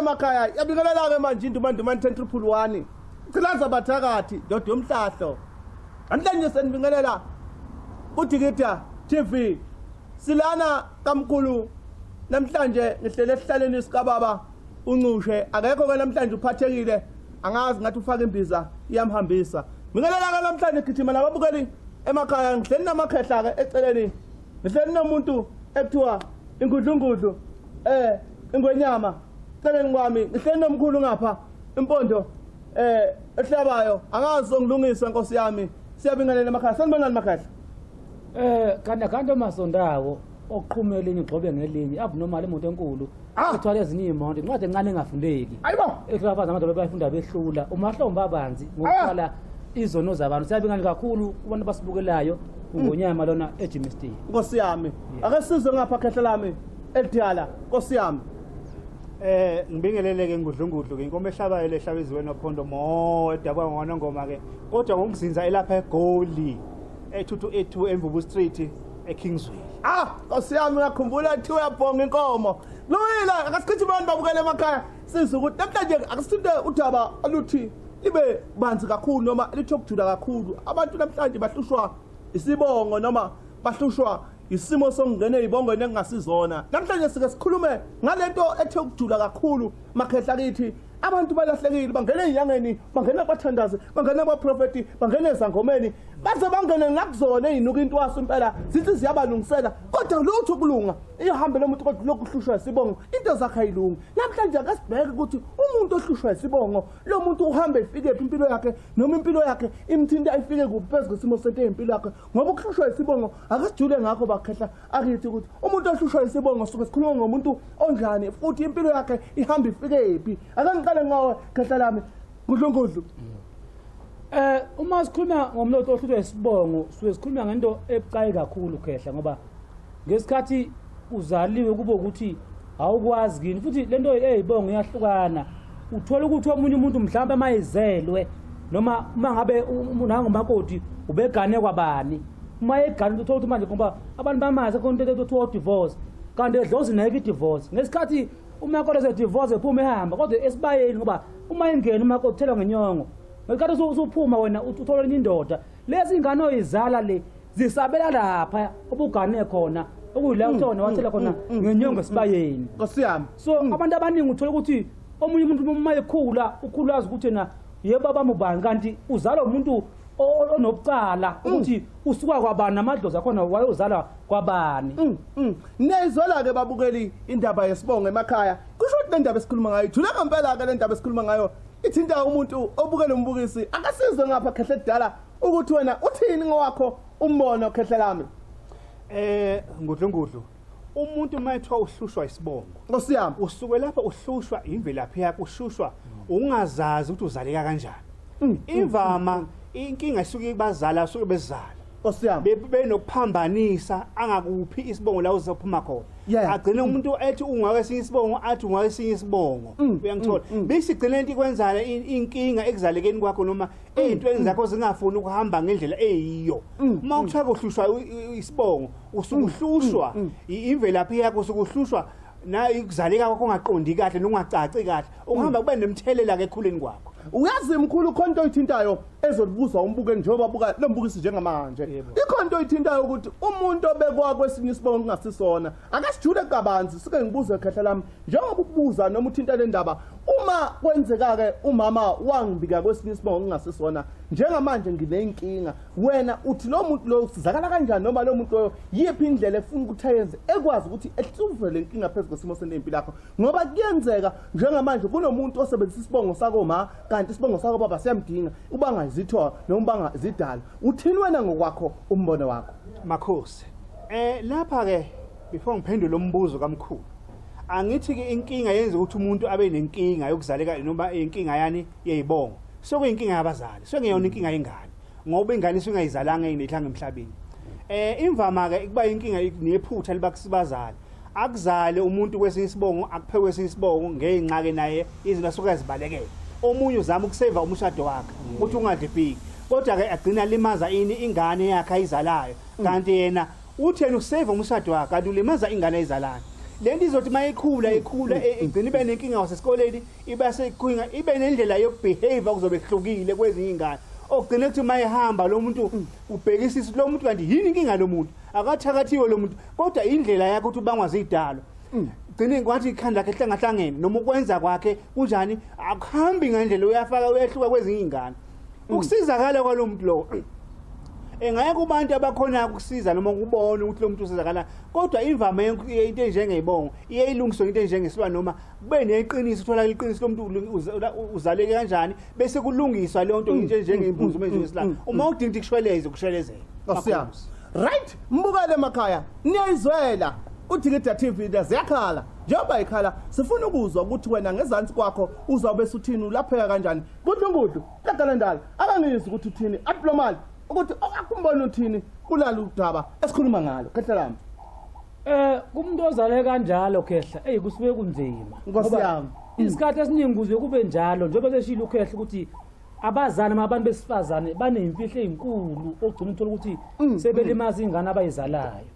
Emakhaya yabingelela-ke manje indumandumane 10111 chilaza bathakathi ndoda yomhlahlo. Namhlanje senibingelela kuDikida TV. Silana kamkhulu namhlanje ngihlele esihlaleni sikababa uNcushe, akekho ke namhlanje, uphathekile, angazi ngathi ufaka imbiza iyamhambisa. Bingelela ke namhlanje gijima nababukeli emakhaya, ngihleli namakhehla ke eceleni, ngihleli nomuntu ekuthiwa ingudlungudlu ingwenyama eceleni kwami, ngihleli nomkhulu ngapha impondo ehlabayo, angazi ongilungisa nkosi yami. Siyabingelela emakhaya, sanibonani makhehla. Kanti kanti masondawo oqhuma elinye ugxobe ngelinye abnormal imoto enkulu ethwala ezinye iy'moto, incwadi encane engafundeki ayibo ethi abafazi amadoda bayifunda behlula umahlombe abanzi ngokuthwala izono zabantu. Siyabingani kakhulu kubantu abasibukelayo, ungonyama lona eGermiston. Nkosi yami, ake sizwe ngapha khehla lami elidala, nkosi yami. Ngibingelele ke ngudlungudlu ke inkomo ehlabayo lehlaba izweni nophondo mo edabuka ngona ke kodwa ngokuzinza elapha eGoli e2282 eMvubu Street eKingsway. Nkosi yami, uyakhumbula kuthiwa uyabhonga inkomo. Luyile, akasichithe abantu babukele emakhaya, sizwe ukuthi namhlanje akusithinte udaba oluthi libe banzi kakhulu noma lithi okujula kakhulu. Abantu namhlanje bahlushwa isibongo noma bahlushwa isimo sokungena ey'bongweni ekungasizona. Namhlanje sike sikhulume ngalento ethe ukujula kakhulu makhehla kithi. Abantu balahlekile, bangena ey'nyangeni, bangena kubathandazi, bangena kubaprofeti, bangena ezangomeni, baze bangene ngakuzona ey'nuka intwaso impela, zithi ziyabalungisela kodwa lutho ukulunga. Ihambe lo muntu kodwa lokhu uhlushwa isibongo, into zakhe ayilungi. Namhlanje ake sibheke ukuthi umuntu ohlushwa isibongo lo muntu uhambe ifike phi impilo yakhe, noma impilo yakhe imthinta ifike kuphi phezu kwesimo sento yempilo yakhe, ngoba ukuhlushwa isibongo ake sijule ngakho bakhehla akithi ukuthi umuntu ohlushwa isibongo suke sikhuluma ngomuntu onjani futhi impilo yakhe ihamba ifike phi. Ake ngiqale ngawe khehla lami Ngudlungudlu. Uma sikhuluma ngomlotho ohlushwa isibongo suke sikhuluma ngento ebucayi kakhulu khehla, ngoba ngesikhathi uzaliwe kube ukuthi awukwazi kini, futhi lento eyibongo iyahlukana. Uthola ukuthi omunye umuntu mhlawumbe mayizelwe noma uma ngabe nangumakoti ubegane kwabani, uma egane uthola ukuthi manje ngoba abantu bamazi khona into ethiwa divorce, kanti edlozi nayo i-divorce. Ngesikhathi umakoti ese-divorce ephuma ehamba kodwa esibayeni, ngoba uma engena umakoti uthelwa ngenyongo, ngesikhathi usuphuma wena uthola enye indoda, lezi ingane oyizala le zisabela lapha obugane khona, okuyila uthona wathela khona ngenyongo esibayeni. Nkosi yami. So abantu abaningi uthola ukuthi omunye umuntu uma ekhula ukhula azi ukuthi yena yebo baba ubani, kanti uzalwa umuntu onobucala ukuthi usuka kwabani, namadlozi akhona wayozalwa kwabani. Niyayizwela-ke babukeli indaba yesibongo emakhaya. Kusho ukuthi le ndaba esikhuluma ngayo ijule ngempela-ke. Le ndaba esikhuluma ngayo ithinta umuntu obukele umbukisi. Akasizwe ngapha khehle kudala ukuthi wena uthini ngowakho umbono khehle lami. Ngudlungudlu, umuntu uma ethiwa uhlushwa isibongo, nkosi yami, usuke lapha uhlushwa imvelaphi yakho, uhlushwa ungazazi ukuthi uzaleka kanjani. Imvama inkinga isuke ibazala, asuke bezala nkosi yami, benokuphambanisa angakuphi isibongo la uzophuma khona. Agcine umuntu ethi ungake isibongo, athi ungake esinye isibongo, uyangithola? Bese igcine into ikwenzana inkinga ekuzalekeni kwakho noma ey'ntweni zakho zingafuni ukuhamba ngendlela eyiyo. Uma kuthiwa kuhlushwa isibongo, usuke uhlushwa imvelaphi yakho, usuke uhlushwa na ikuzaleka kwakho ungaqondi kahle nokungacaci kahle, ukuhamba kube nemthelela ke ekhuleni kwakho. Uyazi mkhulu, khona into oyithintayo ezolibuza umbuke njengoba buka lo mbukisi njengamanje. Ikhona into oyithintayo ukuthi umuntu obekwa kwesinye isibongo kungasisona. Akasijule kabanzi, sike ngibuze khehla lami, njengoba ukubuza noma uthinta le ndaba, uma kwenzeka-ke umama wangibika kwesinye isibongo kungasisona, njengamanje nginenkinga, wena uthi lo muntu lo usizakala kanjani, noma lo muntu loyo yiphi indlela efuna ukuthi ayenze ekwazi ukuthi ehluve le nkinga phezu kwesimo sempilo yakho? Ngoba kuyenzeka njengamanje kunomuntu osebenzisa isibongo sakoma kanti isibongo sakobaba siyamdinga, ubanga izitho noma ubanga izidalo. Uthini wena ngokwakho umbono wakho? Makhosi, lapha ke before ngiphendule umbuzo kamkhulu, angithi ke inkinga yenza ukuthi umuntu abe nenkinga yokuzaleka noma inkinga yani yeyibongo, sokuyinkinga yabazali, sokungeyona inkinga yengane, ngoba ingane isingayizalanga enethlanga emhlabeni. Imvama ke kuba inkinga nephutha liba kusibazali, akuzale umuntu kwesinye isibongo akuphe kwesinye isibongo ngenxa ke naye izinto asuke azibalekela. Omunye uzama ukuseva umshado wakhe ukuthi ungadlibhiki, kodwa ke agcina alimaza ini ingane yakhe ayizalayo, kanti yena uthi yena useva umshado wakhe kanti ulimaza ingane ayizalayo. Le nto izothi uma ikhula ikhula igcina ibe nenkinga wasesikoleni, iba sekhwinga, ibe nendlela yokubehave kuzobe kuhlukile kwezinye iy'ngane, okugcina kuthi uma ehamba lo muntu ubhekisisa lo muntu, kanti yini inkinga lo muntu? Akathakathiwe lo muntu, kodwa indlela yakhe ukuthi ubangwa zidalo. Gcine kwathi ikhanda lakhe hlangahlangene noma ukwenza kwakhe kunjani, akuhambi ngendlela, uyafaka uyahluka kwezinye iy'ngane. Ukusizakala kwalo muntu lo engaya kubantu abakhona ukusiza noma ukubona ukuthi lo muntu usizakala, kodwa imvama into enjengeyibongo iye ilungiswe into enjengesilwane noma kube neqiniso, uthola iqiniso lomuntu uzaleke kanjani, bese kulungiswa leyo nto, into enjengembuzo uma enjengesilwane, uma udinga ukuthi kushweleze, kushwelezele. Nkosi yami. Right, mbukele emakhaya. Niyayizwela. Udikida TV ziyakhala. Njengoba ikhala, sifuna ukuzwa ukuthi wena ngezansi kwakho uzawube suthini, ulapheka kanjani. Gudlungudu, qagala ndala. Akangizwi ukuthi uthini. Abnormal. Ukuthi akumbona uthini kulalo udaba esikhuluma ngalo. Khehla lami. Kumuntu ozale kanjalo, khehla, ey, kusuke kunzima. Nkosi Ngoba yami. isikhathi esiningi kuze kube njalo, njengoba seshilo ukhehla ukuthi abazali noma abantu besifazane baneyimfihlo ey'nkulu, ogcina uthola ukuthi sebelimaza ingane abayizalayo.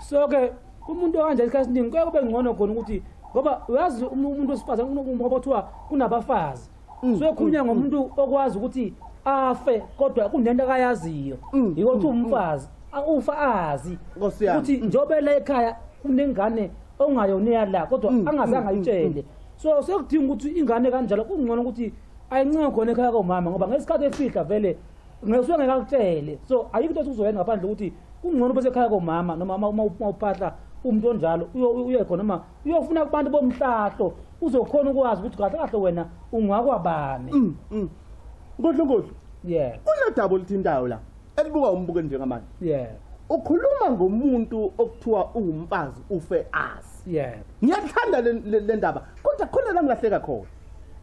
So ke umuntu okanjalo isikhathi esiningi kuye kube ngcono khona ukuthi, ngoba uyazi umuntu wesifazane, ngoba kuthiwa kunabafazi, so khulunywa ngomuntu okwazi ukuthi afe kodwa kunento akayaziyo, yiko kuthiwa umfazi ufa azi Nkosi yami. ukuthi njengoba la ekhaya kunengane ongayona eyala, kodwa angazange ayitshele. So sekudinga ukuthi ingane kanjalo kungcono ukuthi ayincenge khona ekhaya komama, ngoba ngesikhathi efihla vele ngesuke ngeke akutshele. So ayikho into osuzoyenza ngaphandle ukuthi kungcono ube sekhaya komama, noma uma uphahla umuntu onjalo uye khona, noma uyofuna kubantu bomhlahlo, uzokhona ukwazi ukuthi kahle kahle wena ungakwabani. Ngudlungudlu. Yeah. Kunodaba oluthintayo la elibuka umbuke njengamanje. Ukhuluma ngomuntu okuthiwa ungumfazi ufe azi. Ngiyathanda le ndaba, kodwa khona la ngilahleka khona.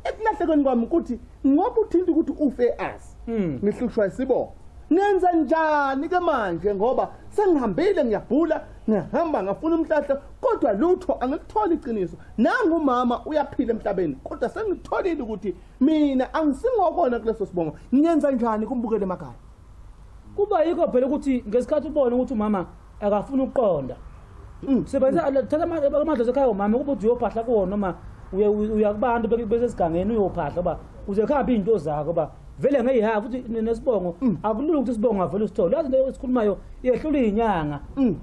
Ekulahlekweni kwami ukuthi ngoba uthinta ukuthi ufe azi, ngihlushwa isibongo. Ngenza njani ke manje, ngoba sengihambile, ngiyabhula, ngihamba ngafuna umhlahlo, kodwa lutho, angikutholi iqiniso. Nangu umama uyaphila emhlabeni, kodwa sengitholile ukuthi mina angisingokona kuleso sibongo. Ngiyenza njani kumbukele emakhaya? Kuba yikho phela ukuthi ngesikhathi ubone ukuthi umama akafuni ukuqonda, sebenzisa, thatha amadlozi ekhaya umama, kuba uthi uyophahla kuwona, noma uya kubantu besesigangeni uyophahla, uba uze kuhambe iy'nto zakho, ba vele ngeyihaha futhi nesibongo akulula ukuthi isibongo avele usithole. Yazi into esikhulumayo yehlula iy'nyanga,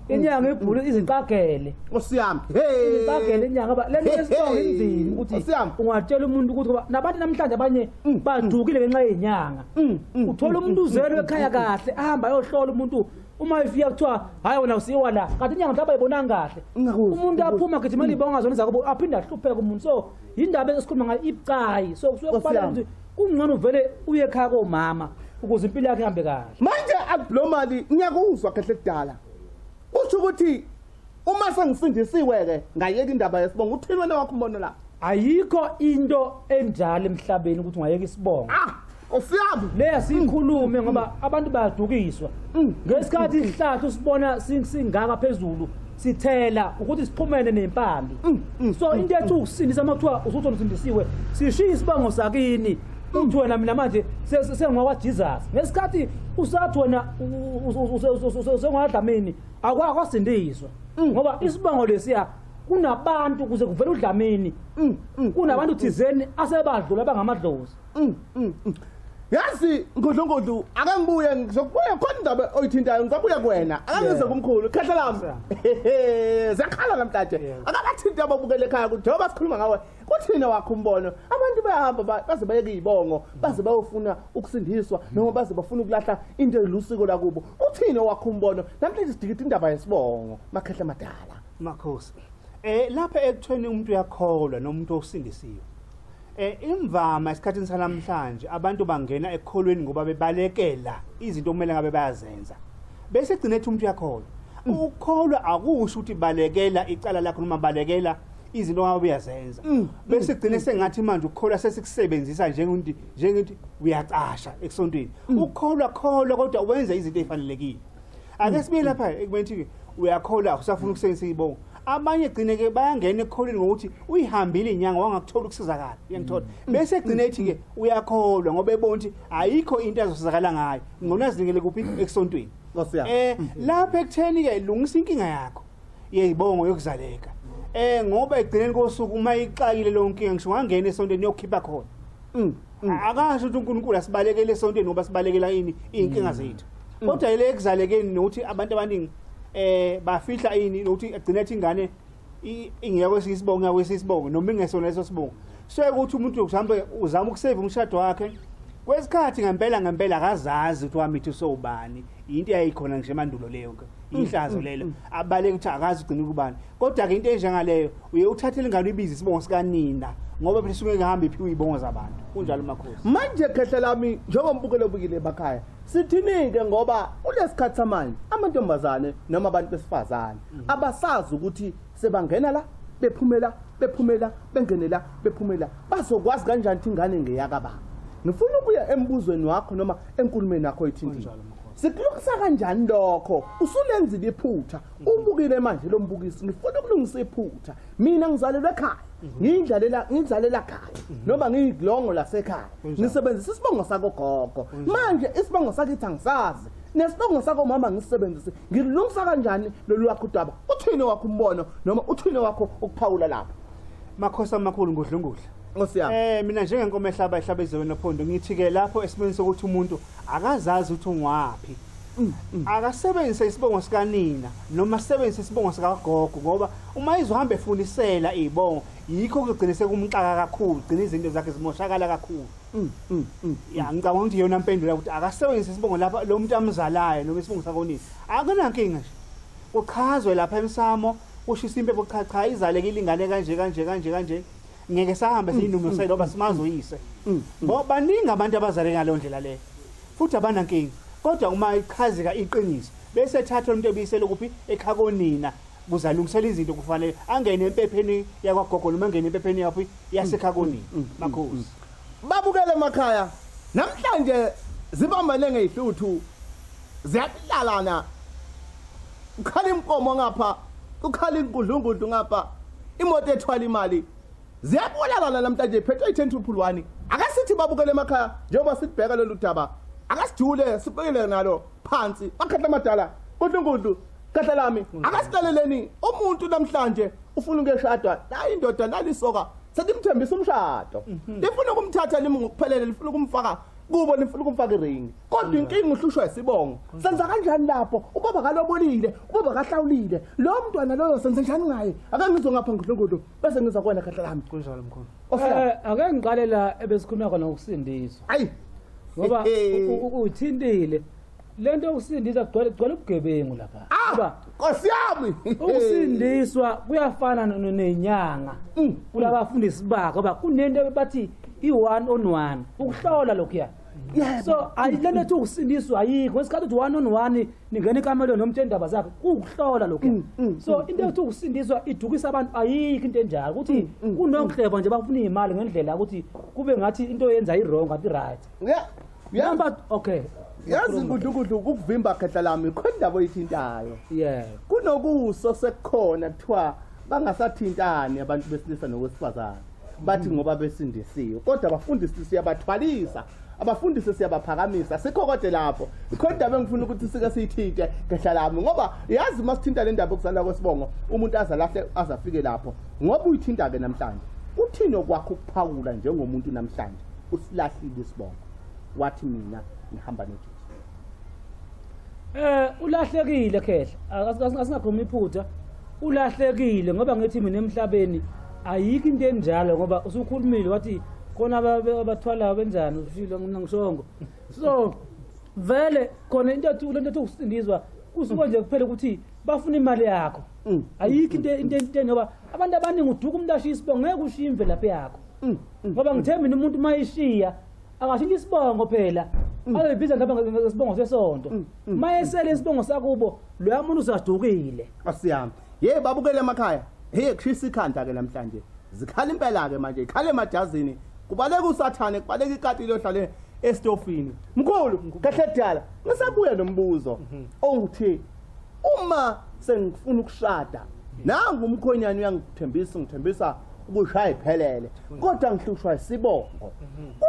inyanga ibhule iziqagele. Nkosi yami. Iziqagele inyanga, ngoba le nto yesibongo inzima ukuthi Nkosi yami. ungatshela umuntu ukuthi, ngoba nabantu namhlanje abanye badukile ngenxa yey'nyanga. Uthola umuntu uzelwe ekhaya kahle, ahamba ayohlola umuntu, uma efika kuthiwa hhayi, wena usiwa la, kanti inyanga mhlawumbe ayibonanga kahle. Ngiyakuzwa, Umuntu aphuma agijimela iy'bongo ngazona zakubo, aphinde ahlupheke umuntu. So yindaba esikhuluma ngayo ibucayi, so kusuke Nkosi kufanele yami. ukuthi kungcono uvele uye ekhaya komama ukuze impilo yakhe ihambe kahle. Manje abnormally ngiyakuzwa kahle kudala. Kusho ukuthi uma sengisindisiwe ke ngayeka indaba yesibongo, uthini wena wakho umbono la? Ayikho into enjalo emhlabeni ukuthi ungayeka isibongo. Ah, Nkosi yami. Leya siyikhulume ngoba abantu bayadukiswa. Ngesikhathi isihlahla usibona singaka phezulu sithela ukuthi sixhumene nempande, so into ethi ukusindisa, uma kuthiwa usuthi usindisiwe, sishiya isibongo sakini, uthi wena mina manje sengwakwa Jesus, ngesikhathi usathi wena sengwadlamini, akwasindiswa, ngoba isibongo lesiya kunabantu kuze kuvele uDlamini, kunabantu thizeni asebadlula bangamadlozi. Yazi Ngudlungudlu, ake ngibuye, ngizokubuya khona indaba oyithintayo, ngizobuya kuwena. Ake ngize kumkhulu. Khehla lami. Ziyakhala namhlanje. Akabathinti ababukele ekhaya ukuthi njengoba sikhuluma ngawe, kuthina wakho umbono. Abantu bayahamba baze bayeke izibongo, baze bayofuna ukusindiswa noma baze bafuna ukulahla into elusiko lakubo. Uthini wakho umbono? Namhlanje sidikida indaba yesibongo, makhehla amadala. Makhosi, lapha ekuthweni umuntu uyakholwa noma umuntu osindisiwe, imvama esikhathini sanamhlanje abantu bangena ekukholweni ngoba bebalekela izinto okumele ngabe bayazenza, bese egcina ethi umuntu uyakholwa. Ukukholwa akusho ukuthi balekela icala lakho noma balekela izinto ongabe uyazenza, bese egcine sengathi manje ukukholwa sesikusebenzisa njengokuthi uyacasha esontweni. Ukukholwa, kholwa, kodwa wenze izinto ey'fanelekile. Ake sibuye lapha ekubeni ukuthi uyakholwa, usafuna ukusebenzisa iy'bongo. Abanye gcine ke bayangena ekukholweni ngokuthi uyihambile inyanga wangakuthola ukusizakala, uyangithola, bese egcine ethi ke uyakholwa ngoba ebona ukuthi ayikho into azosizakala ngayo, ngcono azinikele kuphi? Esontweni. Nkosi yami. Lapha ekutheni ke lungisa inkinga yakho yeyibongo yokuzaleka. Ngoba egcineni kosuku uma ixakile leyo nkinga ngisho ungangena esontweni uyokhipha khona. Akasho ukuthi uNkulunkulu asibalekele esontweni ngoba sibalekela ini iy'nkinga zethu. Kodwa ile ekuzalekeni nokuthi abantu abaningi bafihla ini nokuthi agcine ethi ingane ingekho isibongo yakho isibongo noma ingesona leso sibongo. So ukuthi umuntu mhlawumbe uzama ukusave umshado wakhe kwesikhathi ngempela ngempela akazazi ukuthi wamithi usowubani. Into eyayikhona ngisho emandulo leyo ke. Ihlazo lelo. Abaleke ukuthi akazi ugcina kubani. Kodwa ke into enjengaleyo uye uthathele ingane uyibize isibongo sikanina ngoba phela isuke ingahamba iphiwe izibongo zabantu. Kunjalo makhosi. Manje khehla lami njengombukelo obukile emakhaya sithini-ke ngoba kulesikhathi samanje amantombazane noma abantu besifazane abasazi ukuthi sebangena la bephumela bephumela bengenela bephumela bazokwazi kanjani ukuthi ingane ngeyakababa. Ngifuna ukuya embuzweni wakho noma enkulumeni yakho oyithintile. Sikulungisa kanjani lokho? Usulenzile iphutha. Ubukile manje lo mbukiso. Ngifuna ukulungisa iphutha. Mina ngizalelwe ekhaya. Ngiyindlalela ngizalela ekhaya noma ngiyilongo lasekhaya. Ngisebenzisa isibongo sakogogo. Manje isibongo sakithi angisazi. Nesibongo sakomama ngisebenzise. Ngilungisa kanjani lolu wakho udaba? Uthini wakho umbono noma uthini wakho ukuphawula lapho? Makhosi amakhulu ngudlungudla. Nkosi yami. Mina njengenkomo ehlaba ehlaba ezweni lophondo ngithi ke lapho esimeni sokuthi umuntu akazazi ukuthi ungwaphi. Akasebenzise isibongo sikanina noma asebenzise isibongo sikagogo ngoba uma izohamba efunisela izibongo yikho kuzogcina sekumxaka kakhulu, gcina izinto zakhe zimoshakala kakhulu. Ya ngicabanga ukuthi iyona mpendulo ukuthi akasebenzise isibongo lapha lo muntu amzalayo noma isibongo sakonina. Akunankinga nje. Kuchazwe lapha emsamo kushisa impepho cha cha izalekile ingane kanje kanje kanje kanje. Ngeke sahambe siyinunusele ngoba simazi uyise. Ngoba baningi abantu abazale ngaleyo ndlela leyo. Futhi abanankinga. Kodwa uma ichazeka iqiniso bese ethathwa umuntu ebuyisele kuphi ekhakonina kuze alungisele izinto kufanele angene empepheni yakwagogo noma angene empepheni yaphi yasekhakonina. Makhosi. Babukele emakhaya namhlanje zibambane ngezihluthu ziyakulalana kukhala inkomo ngapha kukhala inkudlungudlu ngapha imoto ethwala imali ziyabulalana namhlanje iphethwe i-10 triple 1. Akasithi babukele emakhaya njengoba sibheka lolu daba akasijule sibekele nalo phansi bakhahla amadala nkudlunkudlu khahla lami akasilaleleni umuntu namhlanje ufuna ukuyeshadwa la indoda nalisoka selimthembisa umshado lifuna ukumthatha limi ngokuphelele lifuna ukumfaka kubo lifuna ukumfaka iringi kodwa inkinga uhlushwa isibongo. Senza kanjani lapho ubaba kalobolile ubaba kahlawulile lo mntwana loyo senze njani ngaye? Ake ngizwe ngapha ngudlunkudlu bese ngiza kuwena khahla lami. Kunjalo mkhulu. Ake ngiqale la ebesikhuluma khona ngokusindiswa. Ayi ngoba uthintile lento yokusindiswa kugcwele ubugebengu lapha. Ngoba Nkosi yami ukusindiswa kuyafana nenyanga kulabafundisi bakho ngoba kunento bathi i-one on one ukuhlola lokhuya. So ayilento ethi ukusindiswa ayikho ngesikhathi uthi one on one ningena ekamelweni nomtshela indaba zakhe kuwukuhlola lokhuya. So into ethi ukusindiswa idukisa abantu ayikho into enjalo ukuthi kunokuhleba nje bafuna iy'mali ngendlela ukuthi kube ngathi into yenza i-wrong kanti right. Number okay. Yazi ngudlukudlu ukuvimba khehla lami khona indaba oyithintayo. Kunokuso sekukhona kuthiwa bangasathintani abantu besilisa nowesifazane. Bathi ngoba besindisiwe kodwa abafundisi siyabathwalisa abafundisi siyabaphakamisa sikho kodwa lapho ikhona indaba engifuna ukuthi sike siyithinte khehla lami ngoba yazi uma sithinta le ndaba yokuzalwa kwesibongo umuntu azalahle azafike lapho ngoba uyithinta ke namhlanje uthini okwakho ukuphawula njengomuntu namhlanje usilahlile isibongo wathi mina ngihamba noJesu. Ulahlekile khehla asingakhulumi iphutha ulahlekile ngoba ngithi mina emhlabeni ayikho into enjalo ngoba usukhulumile wathi khona abathwalayo benzani ushilo ngishongo. So vele khona into ethi lento ethi ukusindiswa kusuke nje kuphela ukuthi bafuna imali yakho. Ayikho into into ngoba abantu abaningi uduka umuntu ashiya isibongo ngeke ushiye imvelaphi yakho. Ngoba ngithe mina umuntu mayishiya akashintsha isibongo phela azoyibiza mhlawumbe ngesibongo sesonto. Mayesele isibongo sakubo loya muntu usadukile. Asiyami. Yey babukele emakhaya. Hey kushisa ikhanda ke namhlanje. Zikhala impela ke manje ikhala emajazini. Kubaleka usathane kubaleka ikati lohlale estofini. Mkhulu kahle dala ngisabuya nombuzo owuthi uma sengifuna ukushada nangu umkhonyane uyangithembisa ngithembisa ukushaya iphelele kodwa ngihlushwa isibongo.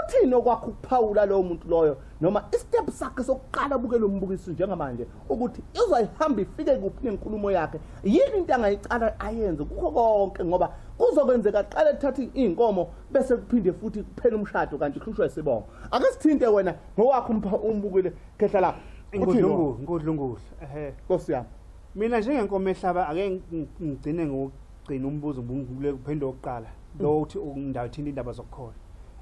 Uthini okwakho ukuphawula lowo muntu loyo noma istep sakhe sokuqala bukela umbukiso njengamanje ukuthi izoyihamba ifike kuphi nenkulumo yakhe yini into angayicala ayenze kukho konke ngoba kuzokwenzeka aqale ethathe iy'nkomo bese kuphinde futhi kuphela umshado kanti kuhlushwa isibongo. Ake sithinte wena ngowakho umbukile khehla la. Inkudlungu, inkudlunguhle. Ehhe. Nkosi yami. Mina njengenkomo ehlaba ake ngigcine ngokugcina umbuzo ngibule kuphendula okokuqala. Lo uthi undawo thinta indaba zokukholwa.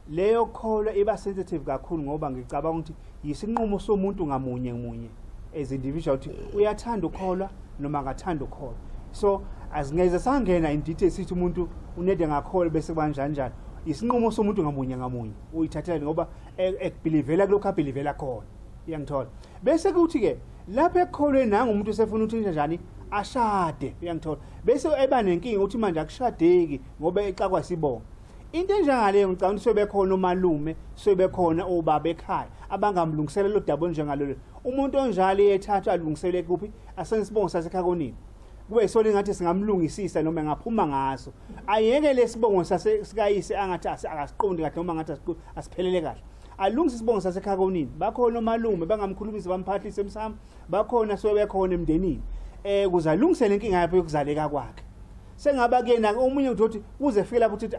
Leyo kholwa iba sensitive kakhulu ngoba ngicabanga ukuthi yisinqumo somuntu ngamunye munye as individual ukuthi uyathanda ukukholwa noma akathanda ukukholwa. So asingeze sangena in detail sithi umuntu unede ngakholwa bese kuba njani njani. Isinqumo somuntu ngamunye ngamunye uyithathela ngoba ekubhilivela kulokhu abhilivela khona. Uyangithola. Bese kuthi ke lapha ekukholweni nangu umuntu usefuna ukuthi njani ashade uyangithola. Bese eba nenkinga ukuthi manje akushadeki ngoba exakwa isibongo. Into enjengaleyo ngicabanga ukuthi sebekhona omalume, sebekhona obaba ekhaya abangamlungisela lo daba olunjengalolo. Umuntu onjalo uyethathwa alungisele kuphi? Asenisibongo sasekhaya konina. Kube yisona engathi singamlungisisa noma engaphuma ngaso. Ayeke lesibongo sase sikayise angathi akasiqondi kahle noma ngathi asiphelele kahle. Alungise isibongo sasekhaya konina. Bakhona omalume bangamkhulumisa bamphahlise emsamo, bakhona suke bekhona emndenini. Ukuze alungise lenkinga yakhe yokuzaleka kwakhe. Sengaba kuyena omunye uthi kuze fike lapho uthi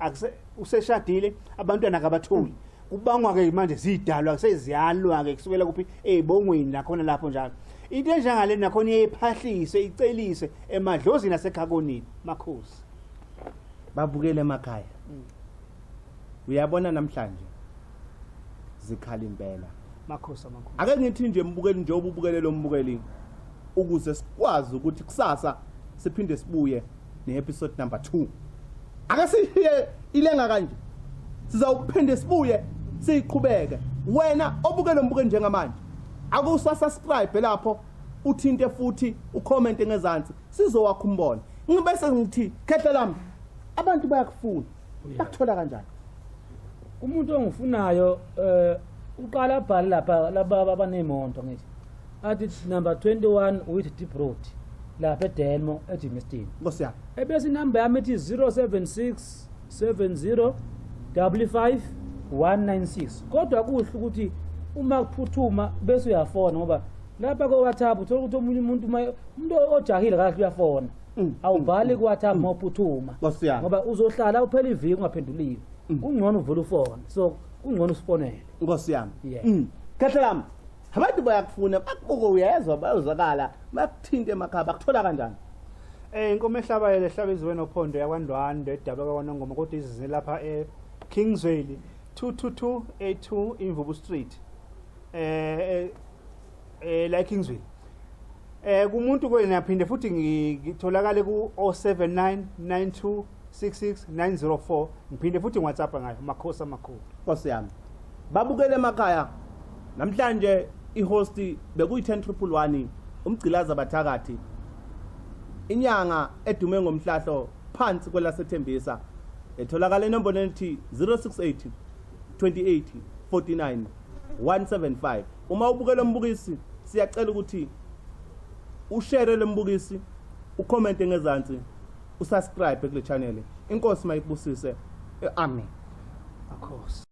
useshadile abantwana akabatholi. Kubangwa ke manje zidalwa seziyalwa ke kusukela kuphi ezibongweni nakhona lapho njalo. Into enjengale nakhona iyephahliswe icelise emadlozini asekhakonini makhosi. Babukele emakhaya. Uyabona namhlanje zikhala impela. Makhosi amakhulu. Ake ngithi nje mbukeli nje obubukele lo mbukeli ukuze sikwazi ukuthi kusasa siphinde sibuye ne-episode number 2. Ake sishiye ilenga kanje. Sizawuphinde sibuye siyiqhubeke. Wena obukele umbukeli njengamanje akusasubscribe lapho uthinte futhi ucomment ngezansi sizowakha umbono. Ngibese ngithi khehla lami abantu bayakufuna. Bakuthola kanjani? Umuntu ongifunayo uqala abhale lapha laba abanemonto ngithi athi number 21 with Deep Road lapha eDelmo eJimiston. Nkosi yami. Ebese inamba yami ithi 076 70 55 196. Kodwa kuhle ukuthi uma kuphuthuma bese uyafona ngoba lapha ko WhatsApp uthola ukuthi omunye umuntu umuntu ojahile kahle uyafona. Awubhali ku WhatsApp uma uphuthuma. Nkosi yami. Ngoba uzohlala uphela iviki ungaphenduliwe. Kungcono uvule ufone. So kungcono usifonele. Nkosi yami. Yeah. Khehla lami. Abantu bayakufuna bakubuke uyezwa bayozakala bakuthinte emakhaya bakuthola kanjani? Inkomo ehlabayo lehlaba izwe nophondo yakwaNdwandwe edabuka kwaNongoma kodwa izize lapha eKingsvale 22282 Imvubu Street. La eKingsvale. Kumuntu kwena phinde futhi ngitholakale ku 0799266904 ngiphinde futhi ngiWhatsApp ngayo makhosi amakhulu. Nkosi yami. Babukele emakhaya namhlanje ihost bekuyi 10111 umgcilaza bathakathi inyanga edume ngomhlahlo phansi kwelaseThembisa etholakala enombolweni ethi 068 28 49 175. Uma ubukela umbukisi siyacela ukuthi ushare lembukisi ucommente ngezansi usubscribe kule channel. Inkosi mayikubusise. Amen. Makhosi.